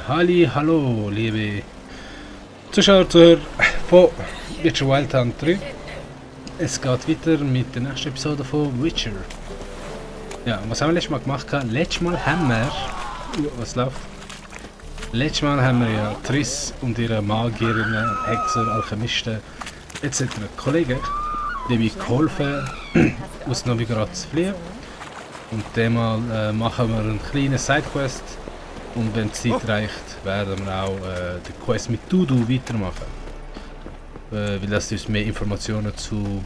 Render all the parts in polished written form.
Hallo, liebe Zuschauer, Zuhörer von Virtual Wild Hunt 3. Es geht weiter mit der nächsten Episode von Witcher. Ja, was haben wir letztes Mal gemacht? Letztes Mal haben wir... Was läuft? Letztes Mal haben wir ja Triss und ihre Magierinnen, Hexer, Alchemisten etc. Kollegen dabei geholfen, aus Novigrad zu fliehen. Und diesmal machen wir einen kleinen Sidequest. Und wenn die Zeit reicht, werden wir auch die Quest mit Dudu weitermachen. Weil das uns mehr Informationen zu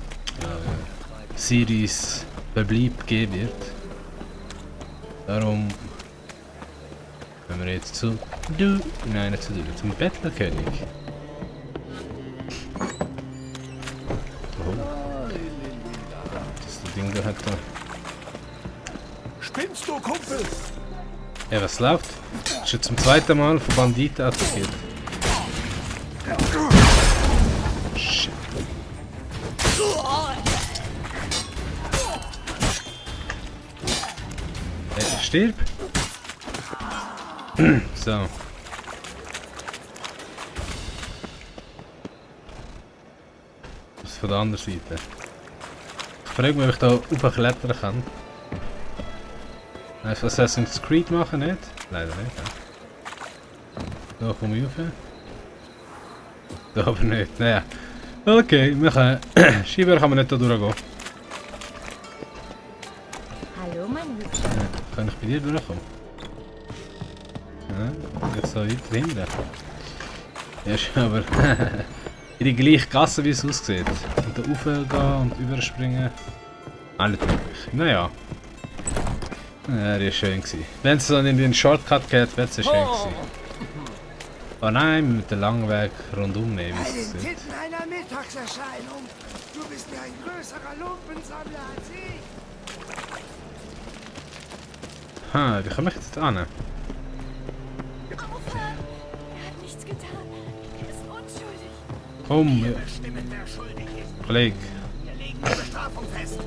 Ciris Verbleib geben wird. Darum kommen wir jetzt zu Du. Nein, nicht zu Du, zum Bettlerkönig. Oh. Das Ding da hat da. Spinnst du, Kumpel? Ja, was läuft? Schon zum zweiten Mal von Banditen attackiert. Shit. Stirb! So. Das ist von der anderen Seite. Ich frage mich, ob ich da hochklettern kann. Nein, Assassin's Creed machen nicht? Leider nicht. Ja. Da komme ich rauf. Da aber nicht. Naja. Okay, wir können. Schieber kann man nicht da durchgehen. Hallo, mein Hübscher. Ja, kann ich bei dir durchkommen? Ja, jetzt so weiter hinten. Ja, ist aber in die gleiche Gasse, wie es aussieht. Und da raufgehen und überspringen. Alles möglich. Naja. Ja, das war schön. Wenn es dann in den Shortcut geht, wird es schön gewesen. Oh nein, mit dem langen Weg rundum nehmen. Bei den Titten einer Mittagserscheinung. Du bist ja ein größerer Lumpensammler als ich. Ha, wie komme ich jetzt an? Aufhören! Er hat nichts getan. Er ist unschuldig. Komm, Wir bestimmen, wer schuldig ist. Kollege. Wir legen die Bestrafung fest.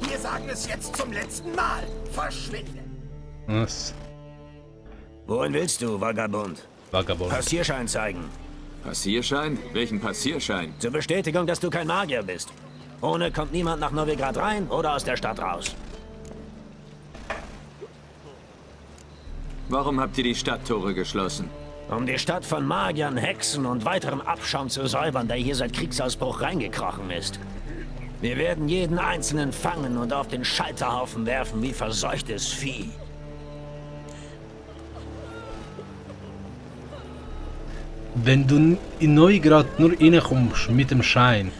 Wir sagen es jetzt zum letzten Mal. Verschwinde. Was? Wohin willst du, Vagabund? Vagabond. Passierschein zeigen. Passierschein? Welchen Passierschein? Zur Bestätigung, dass du kein Magier bist. Ohne kommt niemand nach Novigrad rein oder aus der Stadt raus. Warum habt ihr die Stadttore geschlossen? Um die Stadt von Magiern, Hexen und weiterem Abschaum zu säubern, der hier seit Kriegsausbruch reingekrochen ist. Wir werden jeden Einzelnen fangen und auf den Scheiterhaufen werfen wie verseuchtes Vieh. Wenn du in Novigrad nur reinkommst mit dem Schein,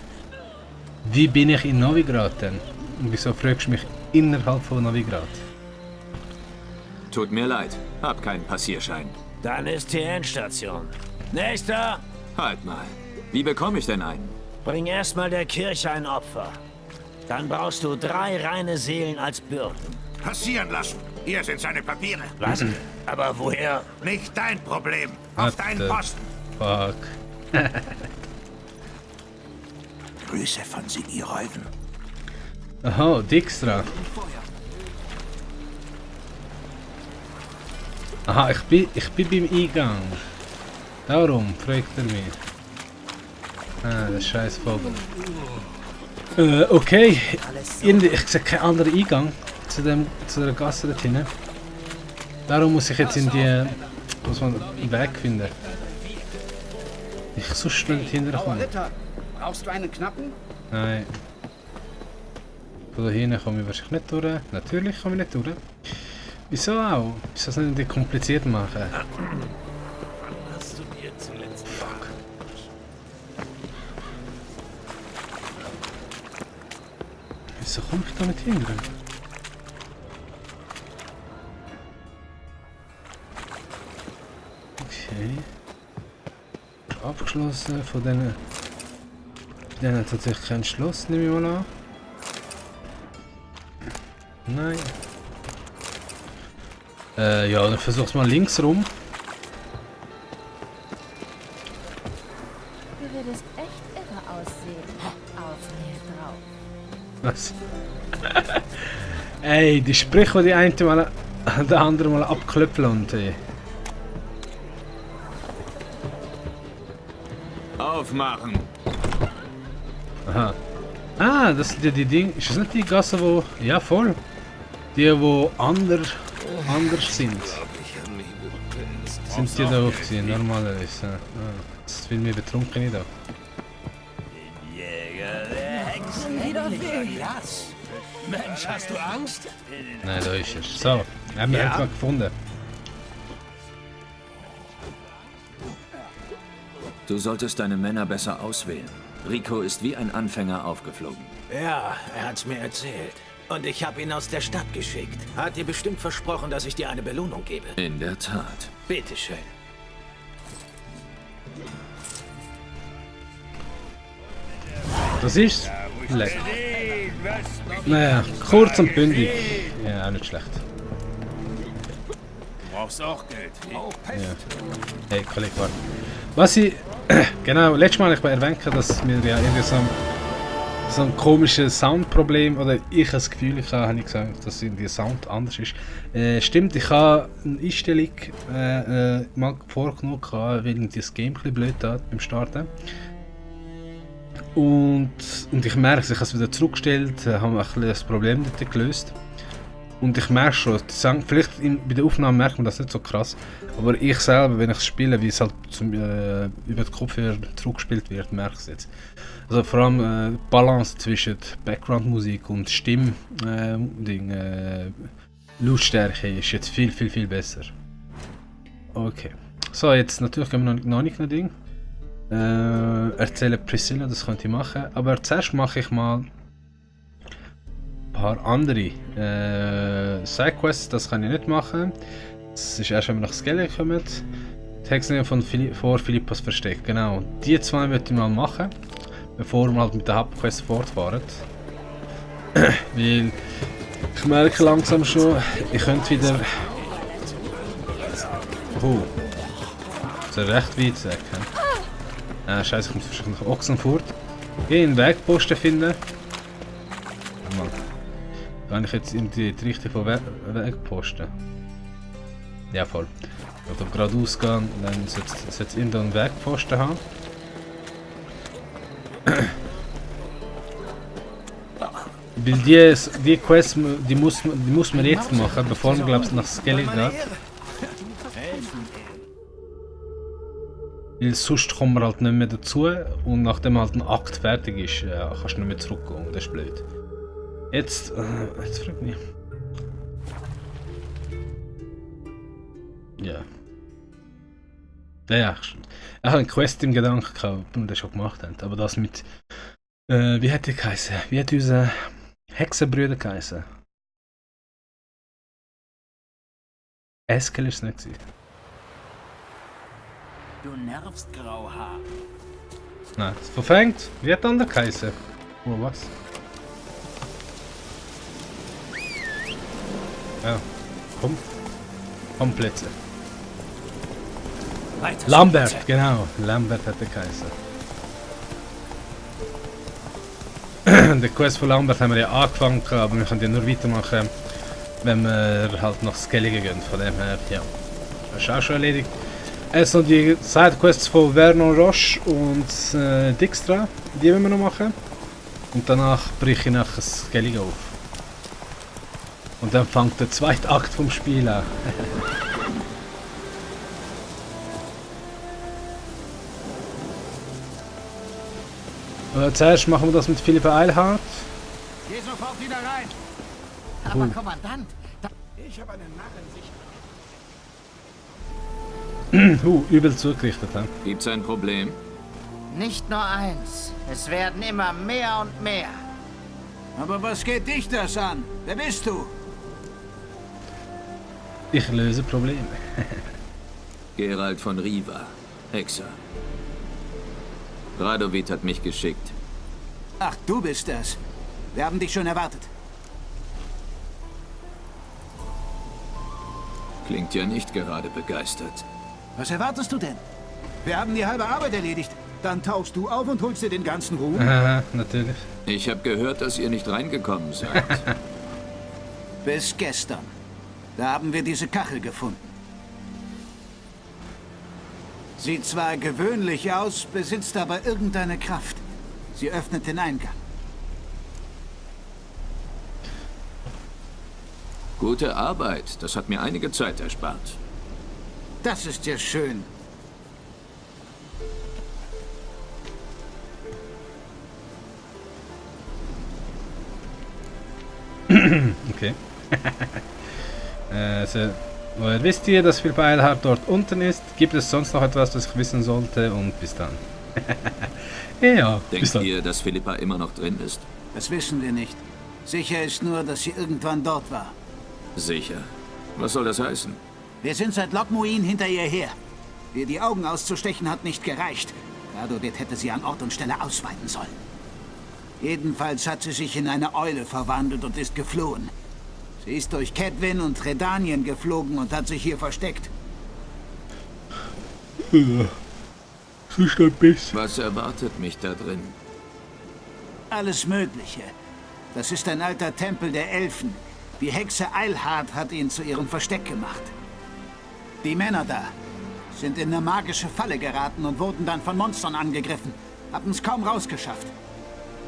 wie bin ich in Novigrad denn? Und wieso fragst du mich innerhalb von Novigrad? Tut mir leid, hab keinen Passierschein. Dann ist hier Endstation. Nächster! Halt mal. Wie bekomme ich denn einen? Bring erstmal der Kirche ein Opfer. Dann brauchst du 3 reine Seelen als Bürden. Passieren lassen. Hier sind seine Papiere. Was? Aber woher? Nicht dein Problem. Auf deinen Posten. Fuck. Grüße von Sigirolven. Aha, Dijkstra. Aha, ich bin beim Eingang. Darum fragt er mich. Ah, der scheiß Vogel. Okay. Ich sehe keinen anderen Eingang zu der Gasse dort hinten. Darum muss ich jetzt in die... muss man einen Weg finden. Ich sonst schnell hinterher kommen. Ritter, brauchst du einen Knappen? Nein. Von da hinten komme ich wahrscheinlich nicht durch. Natürlich komme ich nicht durch. Wieso auch? Wieso das nicht kompliziert machen? Hast du dir zuletzt... Fuck. Wieso komme ich da nicht hin? Okay. Abgeschlossen von denen. Denen hat tatsächlich kein Schloss, nehme ich mal an. Nein. Ja, dann versuch's mal links rum. Du würdest echt irre aussehen. Auf mir drauf. Was? Ey, die Sprüche, die eine mal der andere mal abklöppeln und aufmachen. Aha. Ah, das sind ja die Dinge. Ist das nicht die Gasse, wo. Ja, voll. Die, wo anders sind. Sind die da auf gewesen, normalerweise. Ah, das ist viel mehr betrunken da. Mensch, hast du Angst? Nein, da ist er. So, haben wir etwa gefunden. Du solltest deine Männer besser auswählen. Rico ist wie ein Anfänger aufgeflogen. Ja, er hat's mir erzählt. Und ich habe ihn aus der Stadt geschickt. Hat dir bestimmt versprochen, dass ich dir eine Belohnung gebe. In der Tat. Bitteschön. Das ist lecker. Naja, kurz und bündig. Ja, auch nicht schlecht. Du brauchst auch Geld. Auch Pest. Ja. Hey, Kollege, warte. Was ich. Genau, letztes Mal habe ich erwähnt, dass wir ja irgendwie so ein komisches Soundproblem, oder ich das Gefühl, habe ich gesagt, dass irgendwie der Sound anders ist. Stimmt, ich habe eine Einstellung mal vorgenommen, weil das Game ein bisschen blöd tat beim Starten. Und ich merke es, ich habe es wieder zurückgestellt, habe ein bisschen das Problem dort gelöst. Und ich merke schon, vielleicht bei der Aufnahme merkt man das nicht so krass, aber ich selber, wenn ich es spiele, wie es halt über den Kopfhörer zurückgespielt wird, merke ich es jetzt. Also vor allem die Balance zwischen Background-Musik und Lautstärke ist jetzt viel besser. Okay. So, jetzt natürlich gehen wir noch nicht ein Ding. Erzählen Priscilla, das könnte ich machen, aber zuerst mache ich mal ein paar andere Sidequests, das kann ich nicht machen. Das ist erst, wenn wir nach Skelly kommen. Die Hexen vor Philippos Versteck, genau. Die zwei möchte ich mal machen, bevor wir halt mit der Hauptquest fortfahren. Weil ich merke langsam schon, ich könnte wieder... Das ist recht weit weg. Scheiße, ich muss wahrscheinlich nach Ochsenfurt. Geh einen Wegposten finden. Oh Mann. Kann ich jetzt in die Richtung von Wegposten? Ja, voll. Ich will geradeaus gehen, dann sollte es irgendwo einen Wegposten haben. Weil die Quest, die muss man jetzt machen, bevor man, glaube ich, nach Skelly geht. Weil sonst kommen wir halt nicht mehr dazu und nachdem halt ein Akt fertig ist, kannst du nicht mehr zurückgehen. Das ist blöd. Jetzt frage ich mich. Ja. Ja, ich habe eine Quest im Gedanken gehabt, ob wir das schon gemacht haben. Aber das mit. Wie hat die geheißen? Wie hat unser Hexenbrüder geheißen? Eskel ist es nicht gewesen. Du nervst, Grauhaar. Nein, es verfängt. Wie hat der andere geheißen? Oh, was? Ja, komm. Komm, Plätze. Weiter, Lambert, bitte. genau. Lambert hat der geheißen. Die Quest von Lambert haben wir ja angefangen, aber wir können die nur weitermachen, wenn wir halt nach Skelly gehen. Von dem her, ja. Das ist auch schon erledigt. Also die Sidequests von Vernon Roche und Dijkstra, die wollen wir noch machen. Und danach breche ich nach Skellige auf. Und dann fängt der zweite Akt vom Spiel an. Zuerst machen wir das mit Philipp Eilhardt. Geh sofort wieder rein. Aber Kommandant, Ich habe einen Narrensicht. Übel zugerichtet. He? Gibt's ein Problem? nicht nur eins. Es werden immer mehr und mehr. Aber was geht dich das an? Wer bist du? Ich löse Probleme. Geralt von Riva, Hexer. Radovid hat mich geschickt. Ach, du bist das. Wir haben dich schon erwartet. Klingt ja nicht gerade begeistert. Was erwartest du denn? Wir haben die halbe Arbeit erledigt. Dann tauchst du auf und holst dir den ganzen Ruhm. Aha, natürlich. Ich habe gehört, dass ihr nicht reingekommen seid. Bis gestern. Da haben wir diese Kachel gefunden. Sieht zwar gewöhnlich aus, besitzt aber irgendeine Kraft. Sie öffnet den Eingang. Gute Arbeit. Das hat mir einige Zeit erspart. Das ist ja schön. Okay. Woher wisst ihr, dass Philippa Eilhart dort unten ist? Gibt es sonst noch etwas, das ich wissen sollte? Und bis dann. Ja, bis Denkt dann. ihr, dass Philippa immer noch drin ist? Das wissen wir nicht. Sicher ist nur, dass sie irgendwann dort war. Sicher. Was soll das heißen? Wir sind seit Lokmuin hinter ihr her. Ihr die Augen auszustechen hat nicht gereicht. Radodet hätte sie an Ort und Stelle ausweiten sollen. Jedenfalls hat sie sich in eine Eule verwandelt und ist geflohen. Sie ist durch Kedwin und Redanien geflogen und hat sich hier versteckt. Was erwartet mich da drin? Alles Mögliche. Das ist ein alter Tempel der Elfen. Die Hexe Eilhart hat ihn zu ihrem Versteck gemacht. Die Männer da sind in eine magische Falle geraten und wurden dann von Monstern angegriffen. Haben es kaum rausgeschafft.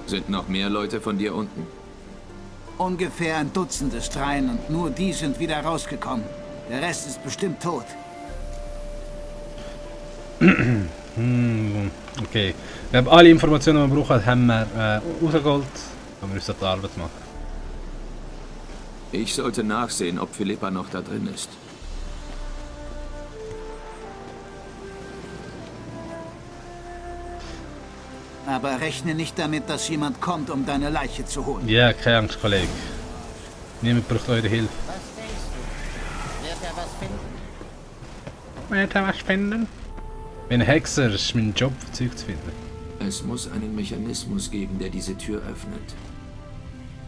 Sind noch mehr Leute von dir unten? Ungefähr ein Dutzend ist rein und nur die sind wieder rausgekommen. Der Rest ist bestimmt tot. Okay. Wir haben alle Informationen, die wir brauchen, haben wir rausgeholt. Aber wir müssen die Arbeit machen. Ich sollte nachsehen, ob Philippa noch da drin ist. Aber rechne nicht damit, dass jemand kommt, um deine Leiche zu holen. Ja, keine Angst, Kollege. Niemand braucht eure Hilfe. Was denkst du? Wird er was finden? Wird er was finden? Wenn ein Hexer ist mein Job, Zeug zu finden. Es muss einen Mechanismus geben, der diese Tür öffnet.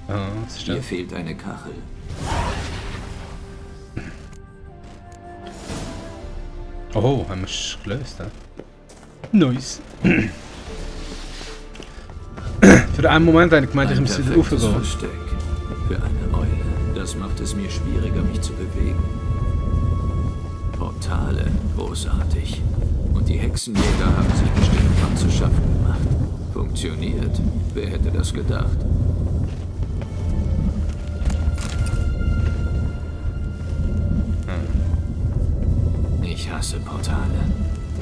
Ah, was ist Hier das? fehlt eine Kachel. Oh, haben wir es gelöst, ja? Nice. Für einen Moment habe ich gemeint, ich Ein muss wieder perfektes raufgehen. Versteck für eine Eule. Das macht es mir schwieriger, mich zu bewegen. Portale, großartig. Und die Hexenjäger haben sich bestimmt dran zu schaffen gemacht. Funktioniert. Wer hätte das gedacht? Ich hasse Portale.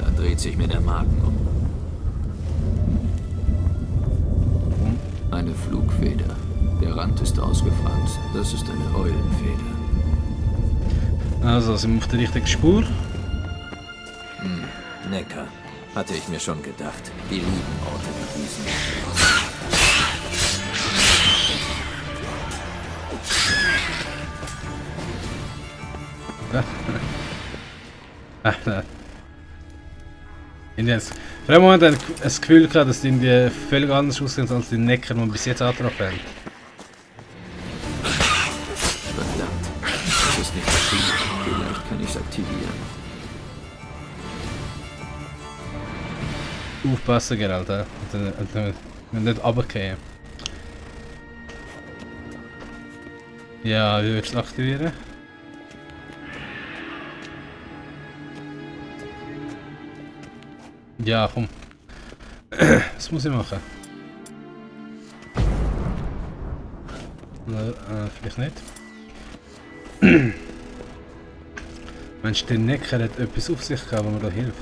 Da dreht sich mir der Magen um. Eine Flugfeder. Der Rand ist ausgefranst. Das ist eine Eulenfeder. Also, sind wir auf der richtigen Spur? Neckar. Hatte ich mir schon gedacht. Die lieben Orte wie diesen. Für einen Moment habe ich das Gefühl gehabt, dass die völlig anders aussehen als die Neckar, die wir bis jetzt angetroffen haben. Verdammt. Das ist nicht aktiv. Vielleicht kann ich es aktivieren. Aufpassen, Geralt, ja. Und nicht runtergehen. Ja, wie würdest du es aktivieren? Ja, komm. Was muss ich machen? Vielleicht nicht. Meinst du, der Neckar hat etwas auf sich gehabt, was mir da hilft?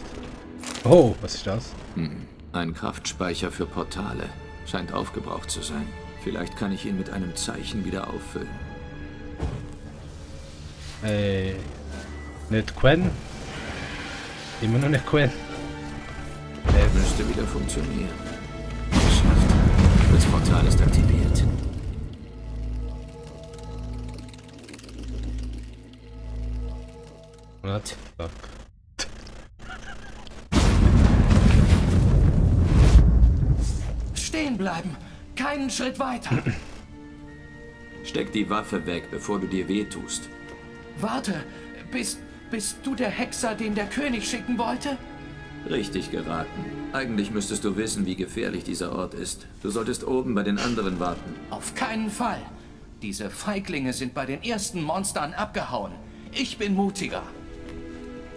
Oh, was ist das? Ein Kraftspeicher für Portale. Scheint aufgebraucht zu sein. Vielleicht kann ich ihn mit einem Zeichen wieder auffüllen. Nicht Quen? Immer noch nicht Quen. Müsste wieder funktionieren. Geschafft. Das Portal ist aktiviert. What? Fuck. Stehen bleiben! Keinen Schritt weiter! Steck die Waffe weg, bevor du dir wehtust. Warte! Bist du der Hexer, den der König schicken wollte? Richtig geraten. Eigentlich müsstest du wissen, wie gefährlich dieser Ort ist. Du solltest oben bei den anderen warten. Auf keinen Fall! Diese Feiglinge sind bei den ersten Monstern abgehauen. Ich bin mutiger.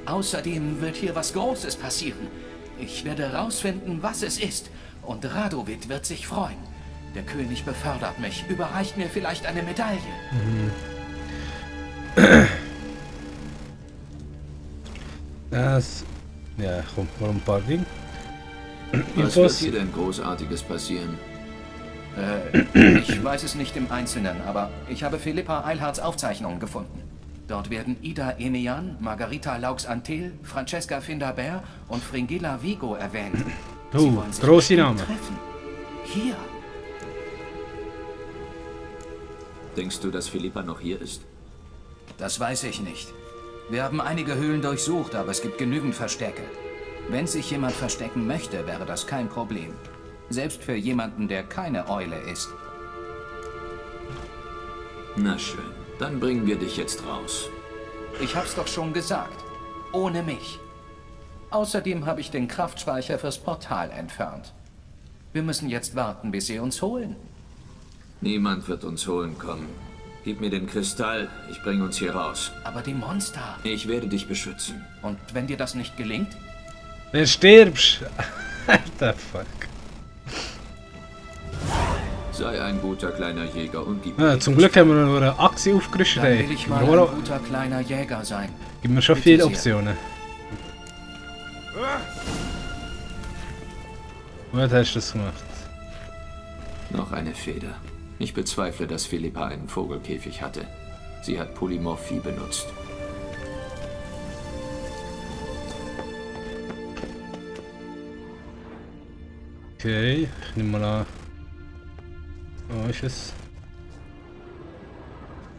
Außerdem wird hier was Großes passieren. Ich werde rausfinden, was es ist. Und Radovid wird sich freuen. Der König befördert mich, überreicht mir vielleicht eine Medaille. Das... Ja, komm, mal ein paar Dinge. Was wird hier denn Großartiges passieren? Ich weiß es nicht im Einzelnen, aber ich habe Philippa Eilhards Aufzeichnungen gefunden. Dort werden Ida Emian, Margarita Laux-Antel, Francesca Findaber und Fringilla Vigo erwähnt. Sie wollen sich große bestimmt Namen. treffen. Hier. Denkst du, dass Philippa noch hier ist? Das weiß ich nicht. Wir haben einige Höhlen durchsucht, aber es gibt genügend Verstecke. Wenn sich jemand verstecken möchte, wäre das kein Problem. Selbst für jemanden, der keine Eule ist. Na schön, dann bringen wir dich jetzt raus. Ich hab's doch schon gesagt. Ohne mich. Außerdem habe ich den Kraftspeicher fürs Portal entfernt. Wir müssen jetzt warten, bis sie uns holen. Niemand wird uns holen kommen. Gib mir den Kristall, ich bringe uns hier raus. Aber die Monster. Ich werde dich beschützen. Und wenn dir das nicht gelingt? Wenn du stirbst! Alter Fuck. Sei ein guter kleiner Jäger und gib mir Ja, zum Glück haben wir noch eine Aktie aufgerüstet. Dann Ey. will ich mal ein guter kleiner Jäger sein. Gibt mir schon Bitte viele sehr. Optionen. Was hast du das gemacht? noch eine Feder. Ich bezweifle, dass Philippa einen Vogelkäfig hatte. Sie hat Polymorphie benutzt. Okay, ich nehme mal an. Wo ist es?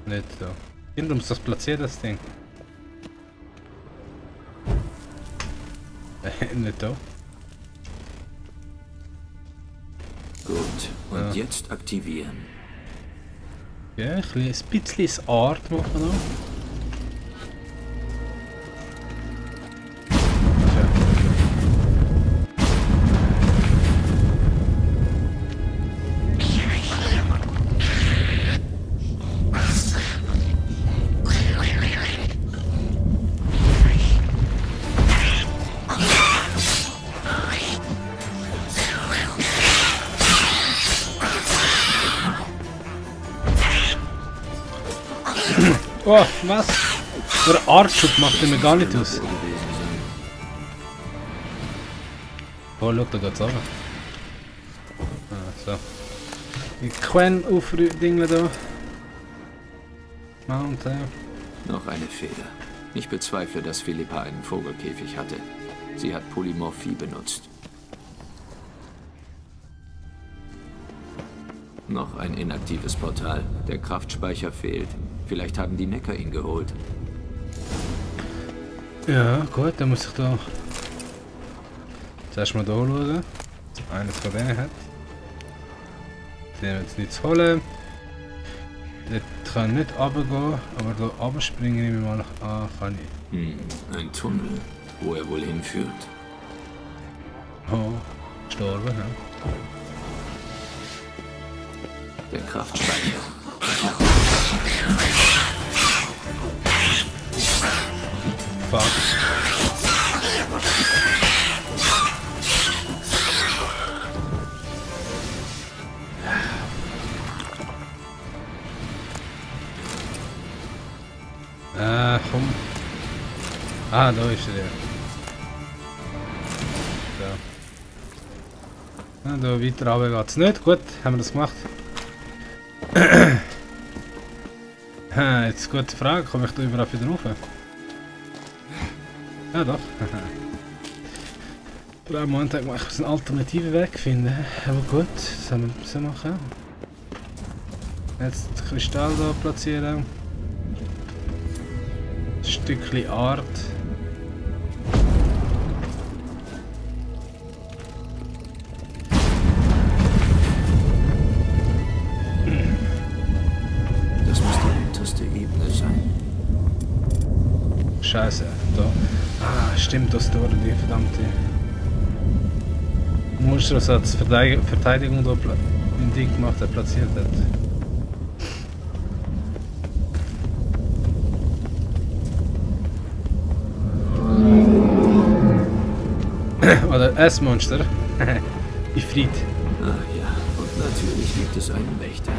Nicht da. Hinter uns das platziert, das Ding. Nicht da. Gut, und jetzt aktivieren. Ja, ein bisschen das Art machen noch. Oh, was? Der Artschub macht mir gar nicht aus. Oh, schau, da geht's runter. Ah, so. Die Quen aufdingen da. Mountain. Noch eine Feder. Ich bezweifle, dass Philippa einen Vogelkäfig hatte. Sie hat Polymorphie benutzt. Noch ein inaktives Portal. Der Kraftspeicher fehlt. Vielleicht haben die Necker ihn geholt. Ja, gut, dann muss ich da zuerst mal da schauen. Eines von denen hat. Den wird es nicht zu holen. Dort kann nicht runtergehen, aber da runterspringen nehme ich mal an, kann ich. Ein Tunnel, wo er wohl hinführt. Oh, gestorben, ja. Der Kraftspeicher. Fuck. Komm. Ah, da ist er. Da. Ja, da weiter runter geht's nicht. Gut, haben wir das gemacht. Jetzt gute Frage, komme ich da überhaupt wieder rauf? Ja doch. Für einen Moment ich muss einen alternativen Weg finden. Aber gut, das haben wir müssen machen. Jetzt den Kristall da platzieren. Ein Stückchen Art. Das muss die unterste Ebene sein. Scheiße, da. Ah, stimmt, das da die verdammte Monster, das als Verteidigung da im Ding gemacht hat, platziert hat. Oder ein Monster. Ifrit. Ach ja, und natürlich gibt es einen Wächter.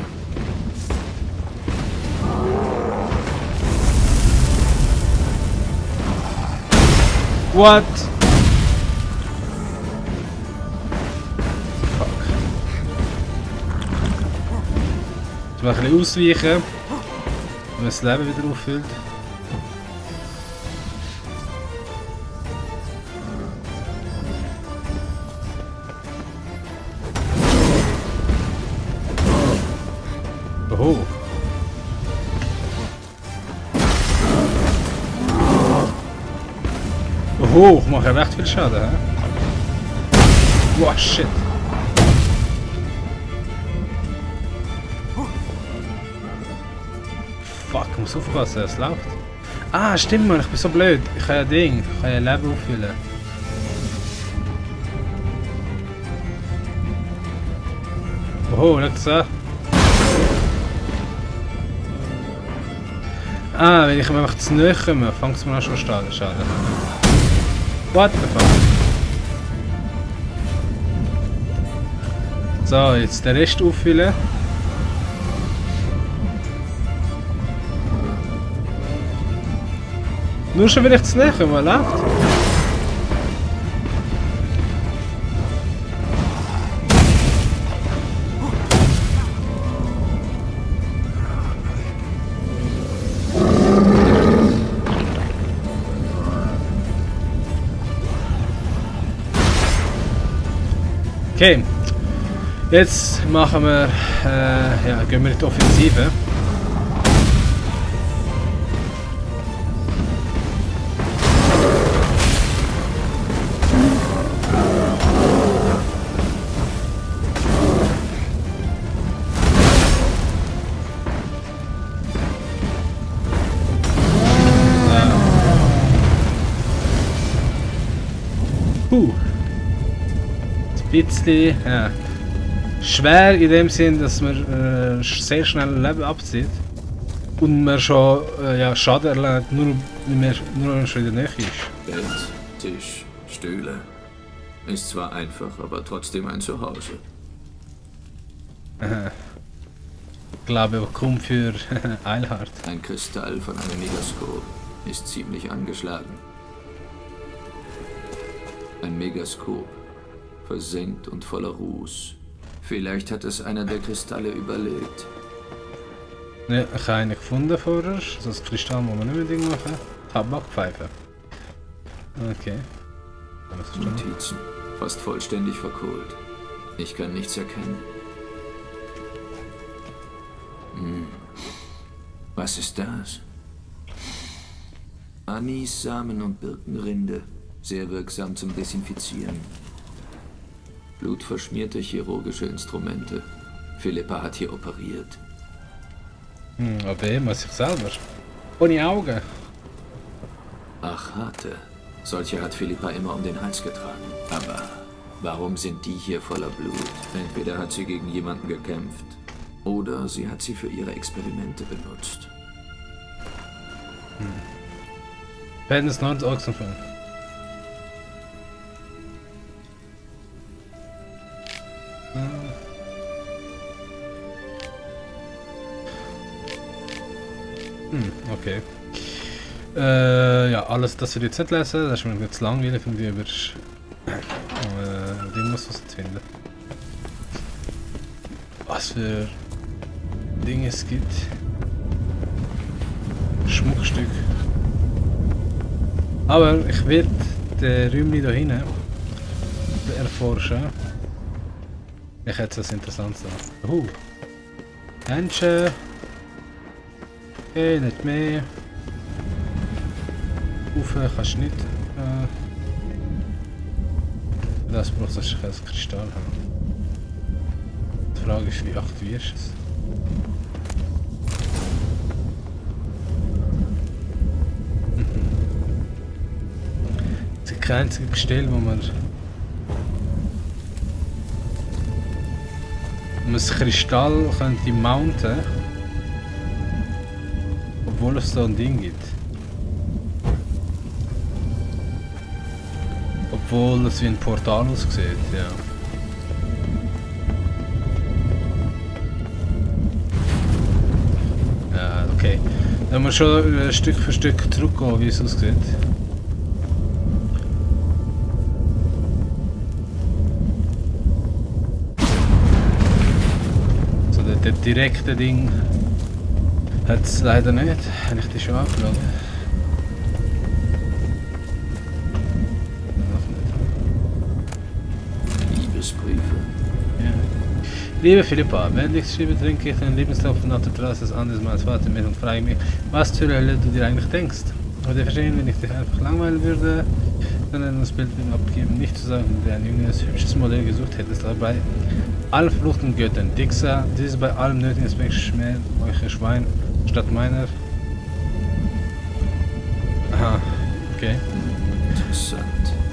What? Fuck. Ich muss ein bisschen ausweichen, wenn das Leben wieder auffüllt. Oh. Oh, ich mache recht viel Schaden, hä? Wow, shit. Fuck, ich muss aufpassen, es läuft. Ah, stimmt man, ich bin so blöd. Ich kann ja Ding, ich kann ja Leben auffüllen. Oh, schau das an. Ah, wenn ich ihm einfach zu nahe komme, fängt es mir auch schon Schaden. What the fuck? So, jetzt den Rest auffüllen. Nur schon wenn ich zu nahe komme, läuft. Okay, jetzt machen wir, ja, gehen wir in die Offensive. Ein bisschen ja, schwer in dem Sinn, dass man sehr schnell Leben abzieht und man schon ja, Schaden erleidet, nur wenn man schon in der Nähe ist. Bett, Tisch, Stühle. Ist zwar einfach, aber trotzdem ein Zuhause. Ich glaube, auch kaum für Eilhard. Ein Kristall von einem Megaskop ist ziemlich angeschlagen. Ein Megaskop, versenkt und voller Ruß. Vielleicht hat es einer der Kristalle überlebt. Ne, ich habe einen gefunden vorher. Also das Kristall muss man nicht mehr Ding machen. Tabakpfeife. Okay. Notizen. Fast vollständig verkohlt. Ich kann nichts erkennen. Was ist das? Anis, Samen und Birkenrinde. Sehr wirksam zum Desinfizieren. Blutverschmierte chirurgische Instrumente. Philippa hat hier operiert. Aber muss ich selber. Ohne Augen. Ach, harte. Solche hat Philippa immer um den Hals getragen. Aber warum sind die hier voller Blut? Entweder hat sie gegen jemanden gekämpft, oder sie hat sie für ihre Experimente benutzt. Werden es noch ins Ochsenfang. Okay. Ja, alles das wir jetzt nicht lesen, das ist mir jetzt langweilig, wenn wir über Ding muss was jetzt finden. Was für Dinge es gibt. Schmuckstück. Aber ich werde den Räumchen da hinten erforschen. Ich hätte es interessant sein. Händchen. Okay, nicht mehr. Rauf kannst du nicht. Das brauchst du als Kristall haben. Die Frage ist, wie aktivierst du es? Das ist kein einziges Gestell, wo man das Kristall könnte mounten, obwohl es da ein Ding gibt. Obwohl es wie ein Portal aussieht, ja. Ja, okay. Dann muss schon Stück für Stück zurückgehen, wie es aussieht. So, der direkte Ding hat es leider nicht. Habe ich die schon angeschaut? Liebesbriefe. Ja. Liebe Philippa, während ich schreibe, trinke ich den Lebenslauf nach der Terrasse des Anders meines Vaters mit und frage mich, was zur Hölle du dir eigentlich denkst. Aber dir verstehen, wenn ich dich einfach langweilen würde, dann das Bild abgeben, nicht zu sagen, dass du ein junges, hübsches Modell gesucht hättest, dabei alle verfluchten Göttern, Dixa, dieses bei allem nötigen Aspekt schmäht euch Schwein statt meiner. Aha, okay. Interessant.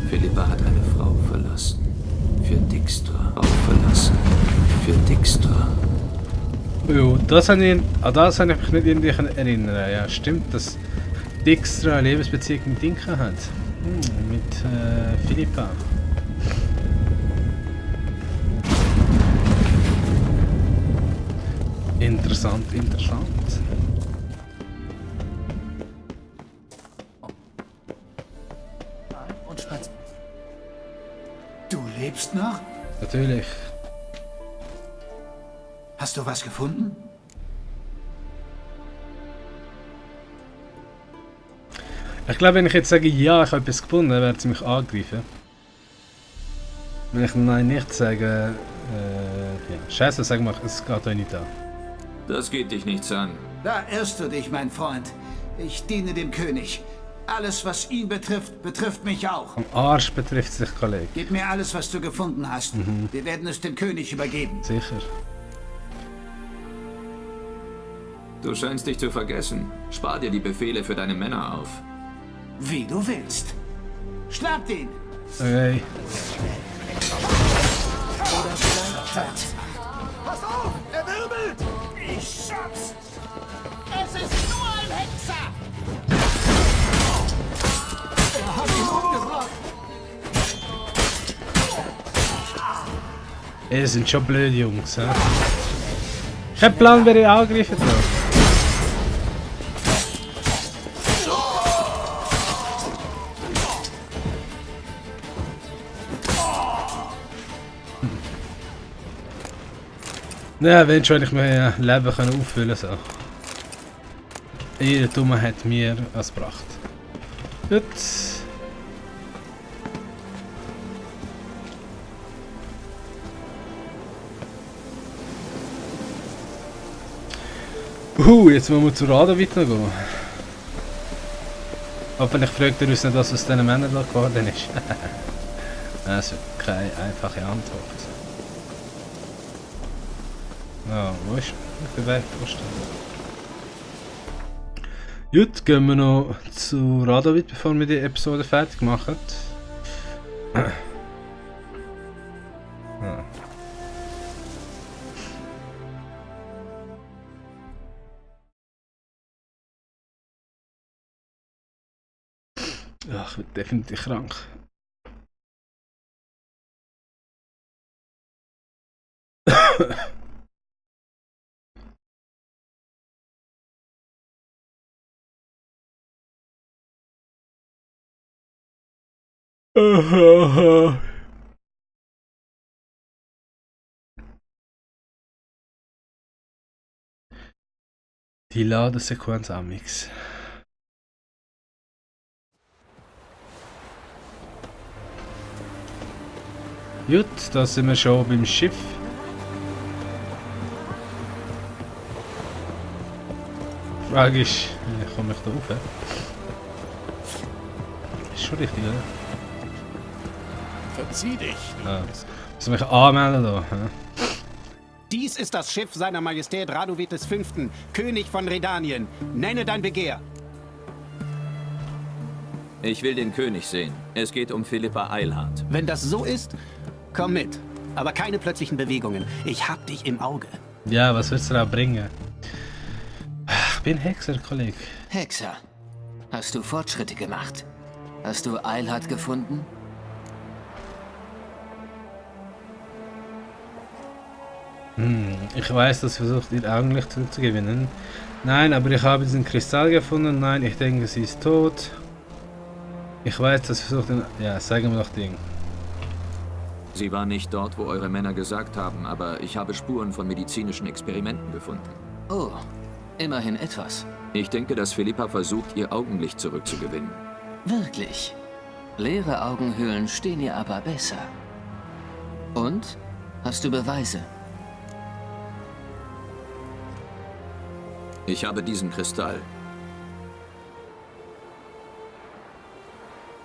Philippa hat eine Frau verlassen. Für Dijkstra. Frau verlassen. Für Dijkstra. Jo, das habe ich mich nicht irgendwie erinnern. Ja, stimmt, dass Dijkstra eine Lebensbeziehung mit Dinka hat. Mit Philippa. Interessant, interessant. Und Spatz. Du lebst noch? Natürlich. Hast du was gefunden? Ich glaube, wenn ich jetzt sage, ja, ich habe etwas gefunden, dann werden sie mich angreifen. Wenn ich nein nicht sage, ja. Scheiße, sag mal, es geht euch nicht an. Das geht dich nichts an. Da irrst du dich, mein Freund. Ich diene dem König. Alles, was ihn betrifft, betrifft mich auch. Am Arsch betrifft sich, Kollege. Gib mir alles, was du gefunden hast. Wir werden es dem König übergeben. Sicher. Du scheinst dich zu vergessen. Spar dir die Befehle für deine Männer auf. Wie du willst. Schnappt ihn! Okay. Pass auf, er wirbelt! Ich schaff's! Es ist nur ein Hexer! Er hat ihn umgebracht! Ey, das sind schon blöde Jungs, hä? Ich hab Plan, wer ich angreifen soll. Ja, wenn schon ich mein Leben können auffüllen so. Ihre Dumme hat mir was gebracht. Gut. Jetzt wollen wir zu Radovid noch gehen. Hoffentlich fragt ihr uns nicht, was aus diesen Männern da geworden ist. Also, keine einfache Antwort. Ja, wo ist der Weg? Gut, gehen wir noch zu Radovid, bevor wir die Episode fertig machen. Ah. Ach, ich bin definitiv krank. Die Ladesequenz Amix. Gut, da sind wir schon beim Schiff. Die Frage ist, komme ich da rauf? Ist schon richtig, oder? Verzieh dich. Ah, muss mich anmelden da. Hä? Dies ist das Schiff seiner Majestät Radovid V., König von Redanien. Nenne dein Begehr. Ich will den König sehen. Es geht um Philippa Eilhart. Wenn das so ist, komm mit. Aber keine plötzlichen Bewegungen. Ich hab dich im Auge. Ja, was willst du da bringen? Ich bin Hexer, Kollege. Hexer, hast du Fortschritte gemacht? Hast du Eilhart gefunden? Ich weiß, das versucht ihr eigentlich zurückzugewinnen. Nein, aber ich habe diesen Kristall gefunden. Nein, ich denke, sie ist tot. Ich weiß, das versucht ihn... Ja, sagen wir doch Ding. Sie war nicht dort, wo eure Männer gesagt haben, aber ich habe Spuren von medizinischen Experimenten gefunden. Oh, immerhin etwas. Ich denke, dass Philippa versucht, ihr Augenlicht zurückzugewinnen. Wirklich. Leere Augenhöhlen stehen ihr aber besser. Und? Hast du Beweise? Ich habe diesen Kristall.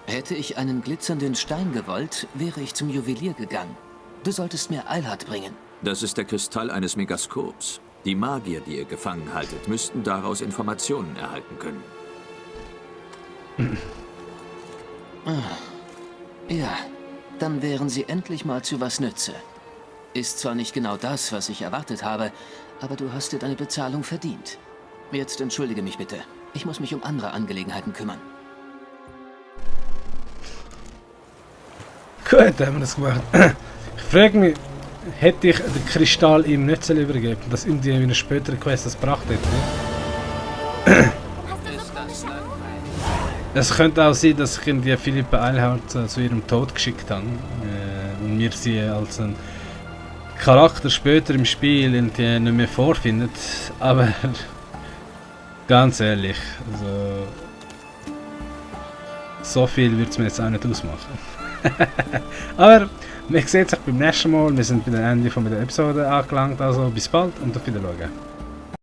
Hätte ich einen glitzernden Stein gewollt, wäre ich zum Juwelier gegangen. Du solltest mir Eilhard bringen. Das ist der Kristall eines Megaskops. Die Magier, die ihr gefangen haltet, müssten daraus Informationen erhalten können. Ja, dann wären sie endlich mal zu was Nütze. Ist zwar nicht genau das, was ich erwartet habe, aber du hast dir deine Bezahlung verdient. Jetzt entschuldige mich bitte. Ich muss mich um andere Angelegenheiten kümmern. Gut, haben wir das gemacht. Ich frage mich, hätte ich den Kristall ihm nicht übergeben, dass irgendwie in einer späteren Quest das gebracht hätte? Es könnte auch sein, dass ich irgendwie Philippa Eilhard zu ihrem Tod geschickt habe. Und wir sie als ein Charakter später im Spiel irgendwie nicht mehr vorfindet. Aber ganz ehrlich, also, so viel wird es mir jetzt auch nicht ausmachen. Aber wir sehen uns beim nächsten Mal. Wir sind bei dem Ende von der Episode angelangt. Also bis bald und auf Wiedersehen.